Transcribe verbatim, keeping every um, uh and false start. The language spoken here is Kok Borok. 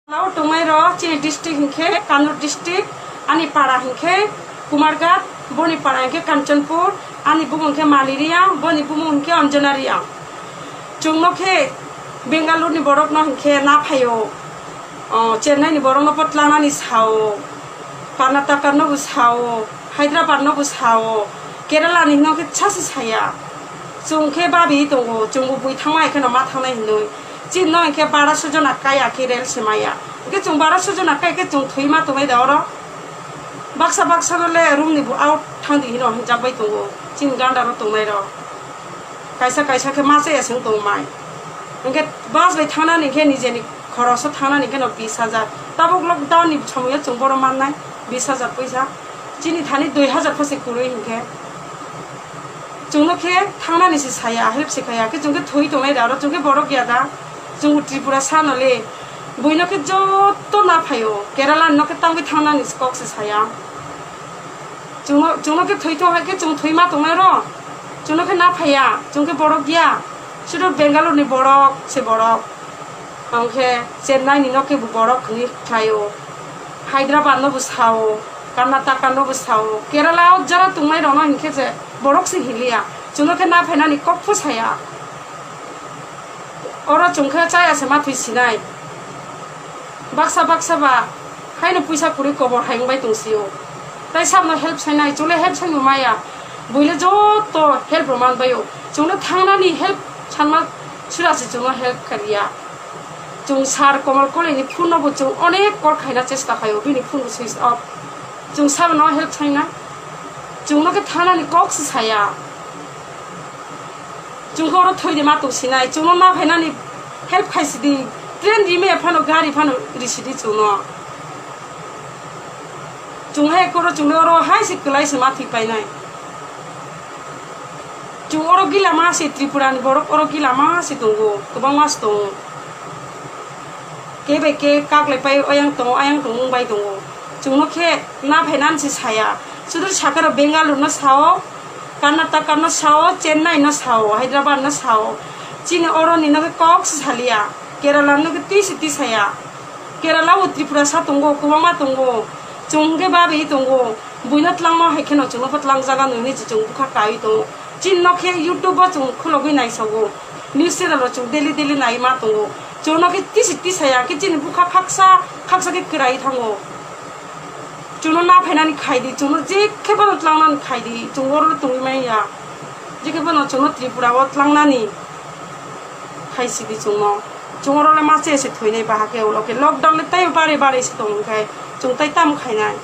Lao tongnai rok chini district hinkhe Kannur district, ani para hinkhe Kumarghat, boni para hinkhe Kanchanpur, ani bumung hinkhe Mali Reang, boni bumung hinkhe Anjana Reang. Chwngno khe Bengaluru ni borok no hinkhe na phaio, o, Chennai ni borok no bo tlangnani sao, Karnataka no bo sao, Hyderabad no bo sao, Kerala ni no khe sasi saya. Chwng khe babi tongo, chwng bo bui thangma hai kheno ma thangnai hinwi. Chini no hinkhe bara sujona kaya khe rel se maya. Hinkhe chwng bara sujona kai khe chwng thwi ma tongnai da oro. Baksa baksa no le room ni bo out thang di hino hinjak bai tongo. Chini ganda ro tongnai rok. Kaisa kaisa khe ma chaya se wng tong mai. Hinkhe bus bai thangnani hinkhe nijeni khoroso thangnani hinkhe no bis hajar. Tabuk lockdown ni somoyo chwng boro mannai bis hajar poisa. Chini thani dui hajar pho se kwrwi hinkhe. Chwngno khe thangnani se saya, help se khaya. Khe chwng khe thwi tongnai da oro, chwng khe borok ya da. Chwng Tripura sano le. Buino khe joto na phaio. Kerala no khe tangwi thangnani se kok se saya. Chwngno, chwngno khe thwi tong hai khe chwng thwi ma tongnai ro. Chwngno khe na phaiya, chwng khe borok ya. Sudu Bengaluru ni borok se borok. Ang khe Chennai ni no khe bo borok hwnwi khlaio. Hyderabad no bo sao, Karnataka no bo sao. Kerala o jara tongnai rok no hinkhe je borok se hiliya. Chwngno khe na phainani kok pho saya. Oro chwng khe chaya se ma thwi sinai. Baksa baksa ba haino puisa kwrwi kobor hai wngbai tong sio. Tai sabno help sainai, chwngno help saimung maya. Buile joto help rw man baio. Chwngno thangnani help sanma sura se chwngno help kariya. Chwng sir Komol Kolini phone no bo chwng onek call khaina chesta khaio, bini phone bo switch off. Chwng sabno help saina. Chwngno khe thangnani kok se saya. Chwng khe oro thwi di ma tong sinai, chwngno na phainani help khai sidi, train rime phano, gari phano ri sidi chwngno. Chwng hai koro chwngno oro hai se kwlai se ma thwi painai. Chwng oro gila ma se Tripura ni borok oro gila ma se tongo, kwbangma se tongo. Khe bai khe kaklai pai oyang tongo, ayang tongo wng bai tongo. Chwngno khe na phainani se saya. Sudur sakha rok Bengaluru no sao, Karnataka no sao, Chennai no sao, Hyderabad no sao. Chini oro ni no khe kok se saliya. Kerala no khe twi se twi saya. Kerala o Tripura sa tongo, kwbangma tongo. Chwng khe babi tongo. Buino tlangma hai kheno chwngno bo tlangjaga nini se chwng bwkha kai tongo. Chini no khe YouTube o chwng khulogwi naisogo. News channel o chwng daily daily nai ma tongo. Chwngno khe tisi tisa ya khe chini bwkha khaksa khaksa khe kwrai thango. Chwngno na phainani khai di, chwngno je khe bono tlangnani khai di, chwng oro tongwi manya. Je khe bono chwngno Tripura o tlangnani khai sidi chwngno. Chwng oro le ma che se thoinai baha khe ulo khe lockdown le tei bare bare se tong khai chwng tai tamo khainai.